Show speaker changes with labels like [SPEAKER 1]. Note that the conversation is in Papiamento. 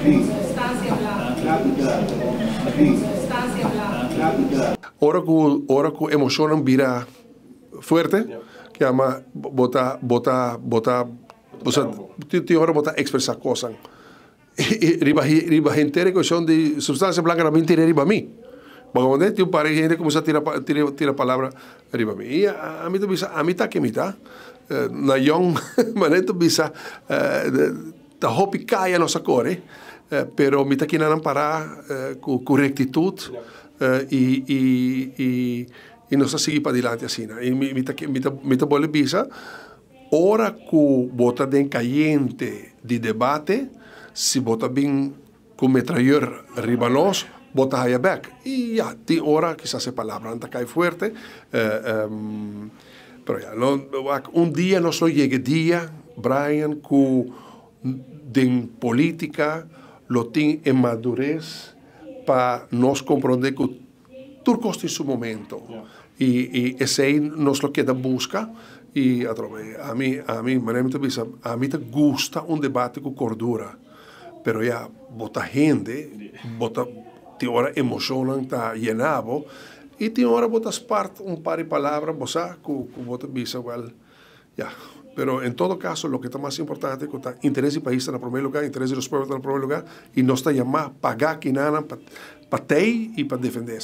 [SPEAKER 1] Sustancia blanca. Sustancia blanca.
[SPEAKER 2] Ora cu emocion bira fuerte, cu yama bo ta, bo ta, bo ta, bo tin ora bo ta expresa cos. Riba hende cuestion di sustancia blanca na tira riba mi. Bo tin un par di hende cuminsa tira palabra riba mi. Y ami ta bisa, ami ta cu mi ta. Na young, mas ta bisa, ta hopi caya nos a core, pero mi ta aki nan para cu rectitud y nos a sigui pa dilanti asina. Y mi ta bolbe bisa, ora cu bo ta den cayente di debate, si bo ta bin cu mitrailleur riba nos, bo ta haya back. Y ya, tin ora kisas e palabra ta cay fuerte, pero ya, no, un dia nos lo yega dia, Brian, cu den politica lo tin e madurez pa nos comprende cu tur cos tin su momento. Y esey nos lo keda busca y atrobe, ami, manera mi bisa, ami ta gusta un debate cu cordura. Pero ya, bo ta hende, bo ta tin ora emocion ta yena bo, y tin ora bo ta spart un par di palabra, bo sa, cu bo ta bisa, well, ya. Pero en todo caso, loke ta mas importante ta cu interes di pais ta na prome lugar, interes di pueblo ta na prome lugar, y nos ta yama paga aki nan pa tey y pa defende.